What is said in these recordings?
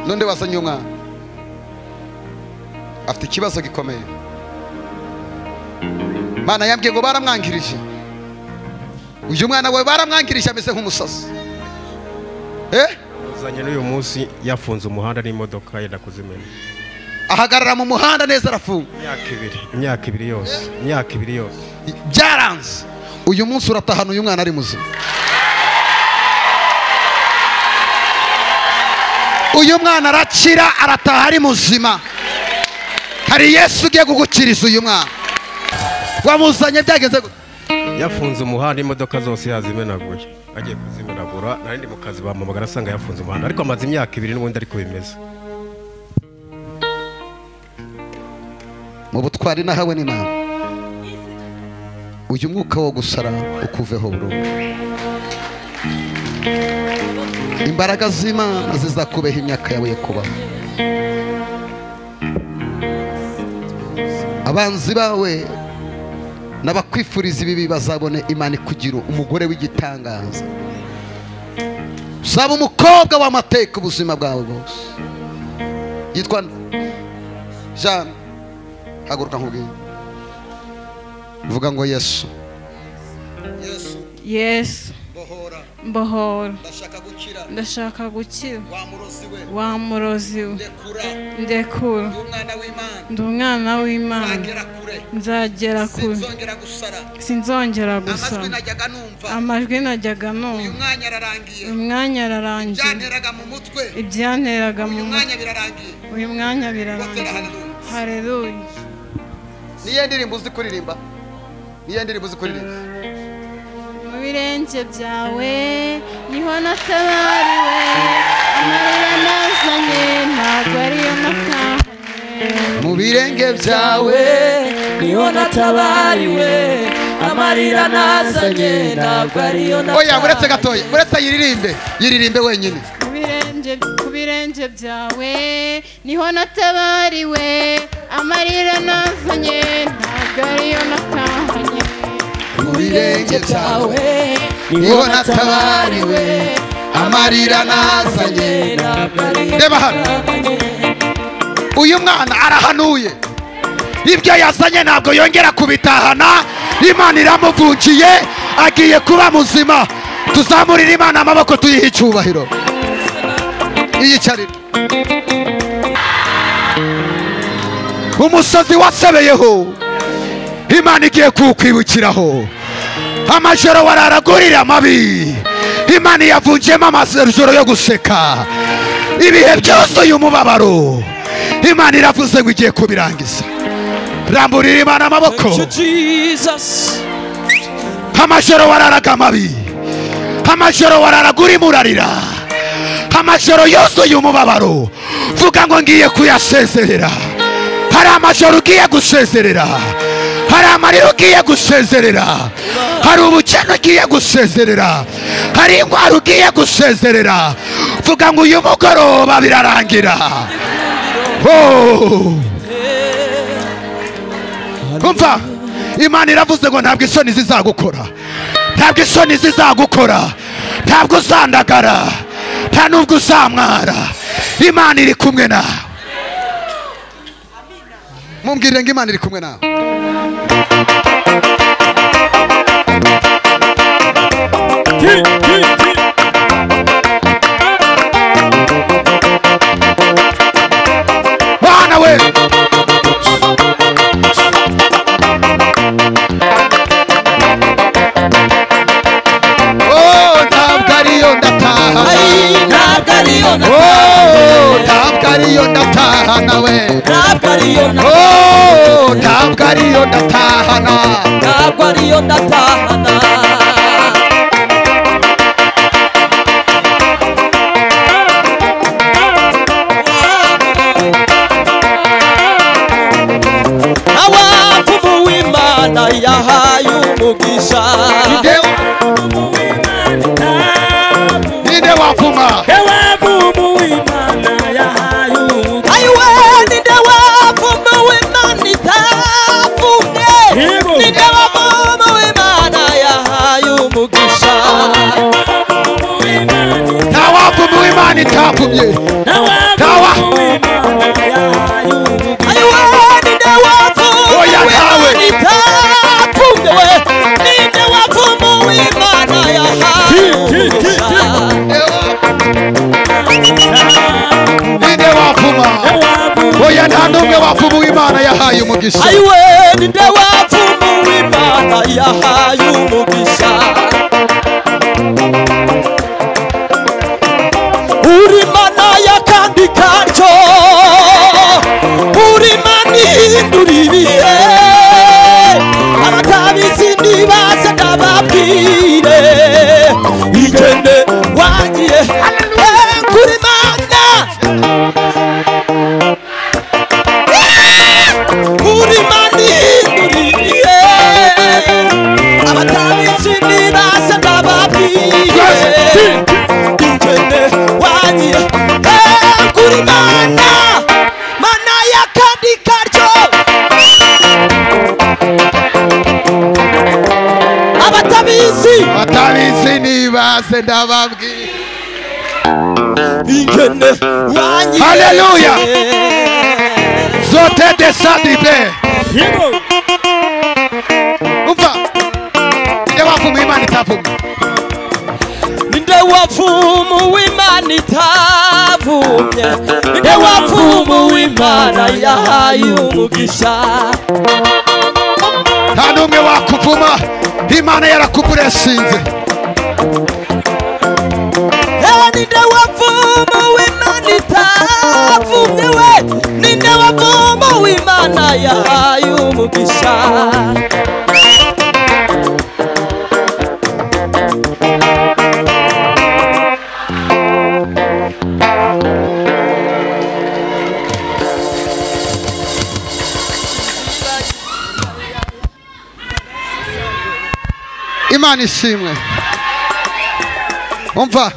Nonde wazanye umwana afite ikibazo gikomeye. Mana yambwiye ngo baramwangirije. Uyu mwana wawe baramwangirije ameze nk'umusazi. Uzanye n'uyu munsi yafunze umuhanda n'imodoka yenda kuzimena. Ahagarara mu muhanda neza arafunga. Imyaka ibiri yose. Imyaka ibiri yose. Byaranze. Uyu munsi uratahana uyu mwana ari muzima. Uyu mwana arakira arataha ari muzima. Hari Yesu ugiye kugukiriza uyu mwana. Wamuzanye byagenze gute? Yafunze umuhanda imodoka zose yazimenaguye. Agiye kuzimenagura narindi mu kazi bampamagara asanga yafunze umuhanda, ariko amaze imyaka ibiri n'ubundi ariko bimeze. Mu butwari nahawe n'Imana, uyu mwuka wo gusara ukuveho burundu. Imbaraga z'Imana zizakubeho imyaka yawe yo kubaho. Abanzi bawe n'abakwifuriza ibibi bazabone Imana ikugira umugore w'igitangaza. Uzaba umukobwa w'amateka ubuzima bwawe bwose. Yitwa Jean. Haguruka nkubwire. Vuga ngo Yesu. Yesu. Yesu. Bohora. Bohora. Ndashaka gukira. Ndashaka gukira. Wa murozi we. Wa murozi we. Ndekura. Ndekura. Ndi umwana w'Imana. Ndi umwana w'Imana. Nzagera kure. Nzagera kure. Sinzongera gusara. Sinzongera gusara. Amajwi najyaga numva. Amajwi najyaga numva. Uyu mwanya ararangiye. Uyu mwanya ararangiye. Ibyanteraga mu mutwe. Ibyanteraga mu mutwe. Uyu mwanya birarangiye. Uyu mwanya birarangiye. Haleluya. Niye ndirimbo uzi kuririmba? Niye ndirimbo uzi kuririmba? Mu birenge byawe niho natabariwe, amarira nazanye ntabwo ariyo natahanye. Mu birenge byawe niho natabariwe, amarira nazanye ntabwo ariyo natahanye. Oya, uretse gatoya, uretse yiririmbe, yiririmbe wenyine. Ku birenge byawe niho natabariwe, amarira nazanye ntabwo ariyo natahanye. Mu birenge byawe niho natabariwe, amarira nazanye. Reba hano, uyu mwana arahanuye. Ibyo yazanye ntabwo yongera kubitahana. Imana iramuvunjiye, agiye kuba muzima. Tuzamurire Imana amaboko tuyihe icyubahiro. Iyicarire. Umusozi wasebeyeho Imana igiye kukwibukiraho. Amajoro wararagurira amabi, Imana yavunjemo amajoro yo guseka. Ibihe byose uyu mubabaro Imana iravuze ngo igiye kubirangiza. Ramburira Imana amaboko. Amajoro wararaga amabi, amajoro wararagura murarira, amajoro yose uyu mubabaro, vuga ngo ngiye kuyasezerera. Hari amajoro ugiye gusezerera, hari amarira ugiye gusezerera, hari ubukene ugiye gusezerera, hari indwara ugiye gusezerera. Vuga ngo uyu mugoroba birarangira. Umva, Imana iravuze ngo ntabwo isoni zizagukora, ntabwo isoni zizagukora, ntabwo uzandagara, nta nubwo uzamwara. Imana iri kumwe nawe. Mumbwire ngo Imana iri kumwe nawe. Bana we. Oh, ntabwo ariyo ndatahana. Ntabwo ariyo Oh, ntabwo ariyo ndatahana we. Ntabwo ariyo Oh, ntabwo ariyo ndatahana. Ntabwo ariyo ndatahana. Awavubu w'Imana yahaye umugisha. Ninde wavuma? Ayiwe, ninde wavuma w'Imana itavumye? Ninde wavuma w'Imana yahaye umugisha? Nta wavuma w'Imana itavumye. Tawa. Oya ntawe. Ninde wapfuma? Oya nta n'umwe wapfuma Imana yahaye umugisha. Ayiwe ninde wapfuma Imana yahaye umugisha. Uri mana yakandi karyo, uri mana ihindura ibihe, abatabizi nibaze ndababwire, igende wagiye kuri mana. Uri mana ihindura ibihe, abatabizi nibaze ndababwire, igende wagiye kuri mana, mana yakandi karyo. Abatabizi, abatabizi nibaze ndababwire, ingene wanyi. Haleluya. Zote de sadibe. Yego. Umva. Ninde wapfuma Imana itavumye? Ninde wapfuma Imana itavumye? Ninde wapfuma Imana yahaye umugisha? Nta n'umwe wakuvuma Imana yarakuburesinze. Ninde wapfuma Imana itavumye we? Ninde wapfuma Imana yahaye umugisha? Imana ishimwe. Umva,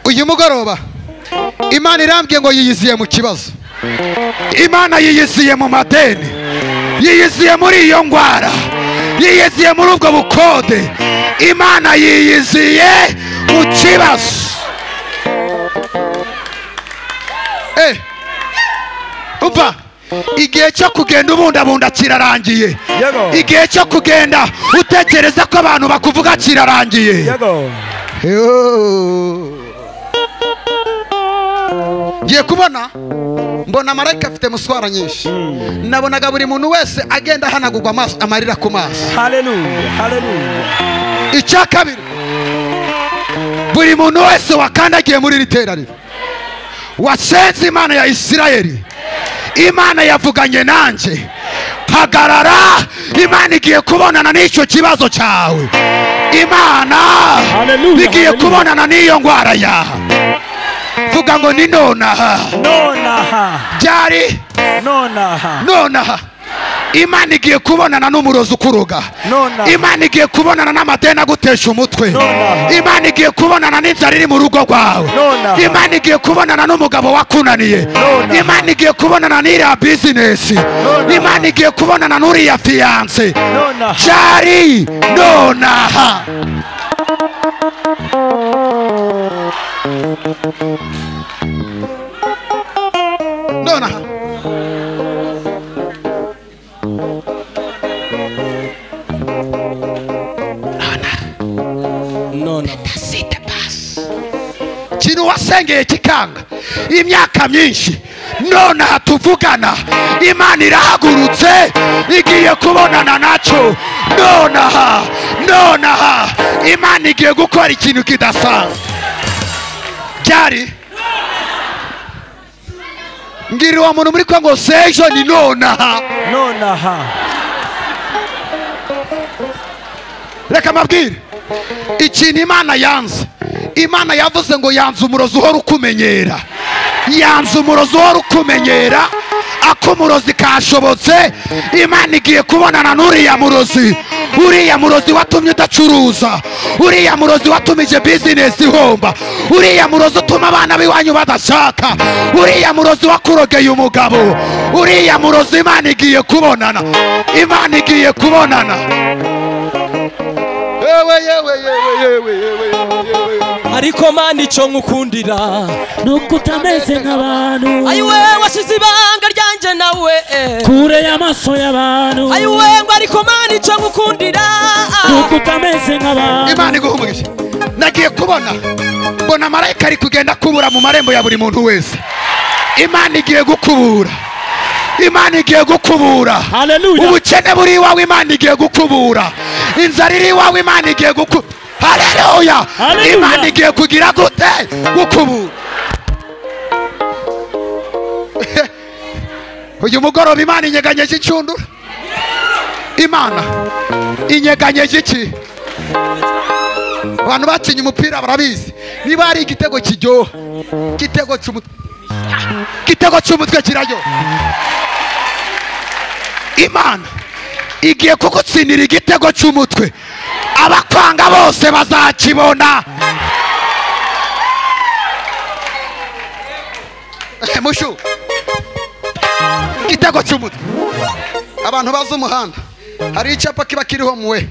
uyu mugoroba Imana irambwiye ngo yiyiziye mu kibazo. Imana yiyiziye mu madeni, yiyiziye muri iyo ngwara, yiyiziye muri ubwo bukode. Imana yiyiziye mu kibazo. Umva, igihe cyo kugenda ubundabunda kirarangiye. Igihe cyo kugenda utekereza ko abantu bakuvuga kirarangiye. Ngiye kubona mbona marayika afite muswara nyinshi. Nabonaga buri muntu wese agenda ahanagurwa amaso, amarira ku maso. Haleluya, haleluya. Icya kabiri, buri muntu wese wakandagiye muri iri teraniro wasenze Imana ya Isirayeli, Imana yavuganye nanjye, hagarara. Imana igiye kubonana n'icyo kibazo cyawe. Imana igiye kubonana n'iyo ngwara yawe. Vuga ngo ni nonaha. Nonaha. Byari nonaha. Nonaha. Imana igiye kubonana n'umurozi ukuroga. Imana igiye kubonana n'amadeni agutesha umutwe. Imana igiye kubonana n'inzara iri mu rugo rwawe. Imana igiye kubonana n'umugabo wakunaniye. Imana igiye kubonana n'iriya bizinesi. Imana igiye kubonana n'uriya fiyanse. Cyari nonaha. Nonaha. Kintu wasengeye kikanga imyaka myinshi, nonaha tuvugana Imana irahagurutse igiye kubonana nacyo. Nonaha, nonaha Imana igiye gukora ikintu kidasanzwe. Byari ngira uwo muntu muri kwa ngo sejo ni nonaha. Nonaha. Reka mabwire ikintu Imana yanze. Imana yavuze ngo yanze umurozi uhora ukumenyera. Yanze umurozi uhora ukumenyera. Akumurozi kashobotse. Imana igiye kubonana n'uriya murozi. Uriya murozi watumye udacuruza, uriya murozi watumije business ihomba, uriya murozi utuma abana b'iwanyu badashaka, uriya murozi wakurogeye umugabo, uriya murozi Imana igiye kubonana. Imana igiye kubonana. Yewe yewe yewe yewe yewe yewe. Ariko mana icyo nkukundira nuko utameze nk'abantu. Ayiwe washize ibanga ryanjye nawe kure y'amaso y'abantu. Ayiwe ngo ariko mana icyo nkukundira nuko utameze nk'abantu. Imana iguhe umugisha. Nagiye kubona mbona marayika ari kugenda kubura mu marembo ya buri muntu wese. Imana igiye gukubura. Imana igiye gukubura. Haleluya. Ubukene buri iwawe Imana igiye gukubura. Inzara iri iwawe Imana igiye gukubura. Haleluya. Imana igiye kugira gute? Gukubura. Uyu mugoroba Imana inyeganyeje icundura. Imana inyeganyeje iki? Abantu bakinye umupira barabizi. Niba ari igitego kiryoha, igitego cy'umutwe, igitego cy'umutwe kiraryoha. Imana igiye kugutsindira igitego cy'umutwe, abakwanga bose bazakibona. Mushu, igitego cy'umutwe. Abantu bazi umuhanda, hari icyapa kiba kiriho muwe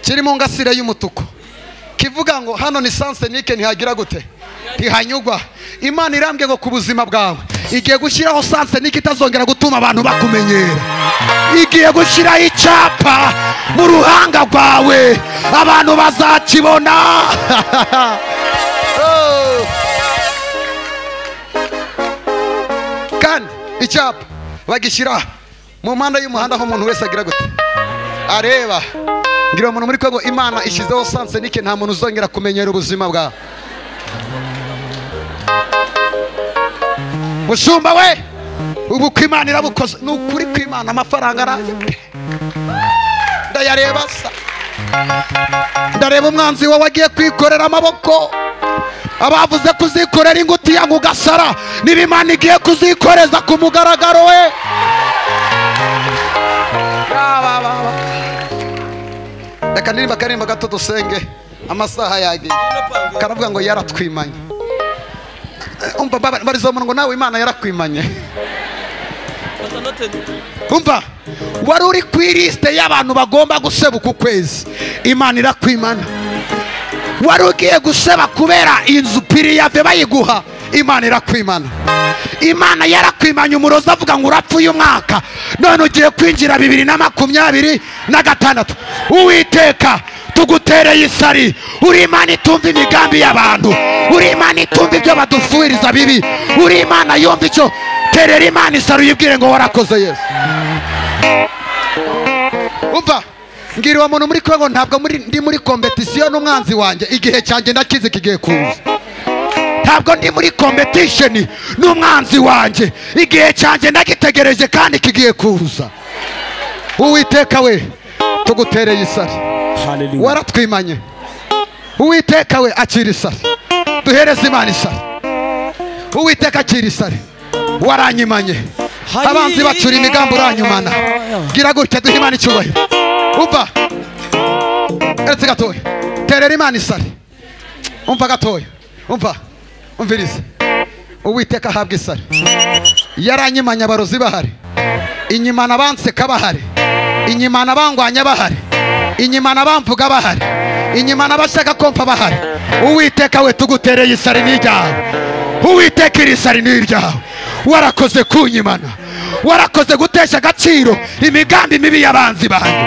kiri mu ngasire y'umutuku kivuga ngo hano ni sansenike ntihagira gute, ntihanyugwa. Imana irambye ngo ku buzima bwawe igiye gushyiraho sansenike itazongera gutuma abantu bakumenyera. Igiye gushyiraho icyapa mu ruhanga rwawe abantu bazakibona. Kandi icyapa bagishyira mu mpande y'umuhanda aho umuntu wese agira gute areba. Ngira umuntu muri Kongo Imana ishyizeho sansenike nta muntu uzongera kumenyera ubuzima bwawe. Mushumba we, ubu ko Imana irabukoze ni ukuri ko Imana amafaranga araje ndayareba sa ndareba umwanzi wawe agiye kwikorera amaboko. Abavuze kuzikorera ingutiya ngo ugasara, niba Imana igiye kuzikoreza ku mugaragaro we. Reka nirimba akarimba gato dusenge, amasaha yagiye. Karavuga ngo yaratwimanye. Umva barizo ngo nawe Imana yarakwimanye. Umva wari uri ku liste y'abantu bagomba gusebuka ukwezi, Imana irakwimana. Wari ugiye guseba kubera inzu piriyave bayiguha, Imana irakwimana. Imana yarakwimanye. Umurozi avuga ngo urapfuye umwaka, none ugiye kwinjira 2026. Uwiteka tugutereye isari. Uri Imana itumva imigambi y'abantu, uri Imana itumva ibyo badufuhiriza bibi, uri Imana yumva icyo. Terera Imana isari uyibwire ngo warakoze Yesu. Umva ngira uwo muntu muri Kongo, ntabwo ndi muri competition n'umwanzi wanjye. Igihe cyanjye ndakizi kigiye kuza. Ntabwo ndi muri competition n'umwanzi wanjye. Igihe cyanjye ndagitegereje kandi kigiye kuza. Uwiteka we tugutereye isari. Haleluya. Waratwimanye. Uwiteka we akira isari. Duhereze Imana isari. Uwiteka akira isari. Waranyimanye. Abanzi bacura imigambi uranyumana. Gira gutya duhe Imana icyubahiro. Umva eretse gatoya, terera Imana isari. Umva gatoya, umva, umvirize. Uwiteka ahabwa isari. Yaranyimanye abarozi bahari, inyimana abanseka bahari, inyimana abangwanya bahari, inyimana abamvuga bahari, inyimana abashaka kompa bahari. Uwiteka we tugutereye isari n'iryawe. Uwiteka iri sari n'iryawe. Warakoze kunyimana, warakoze gutesha agaciro imigambi mibi y'abanzi banjye.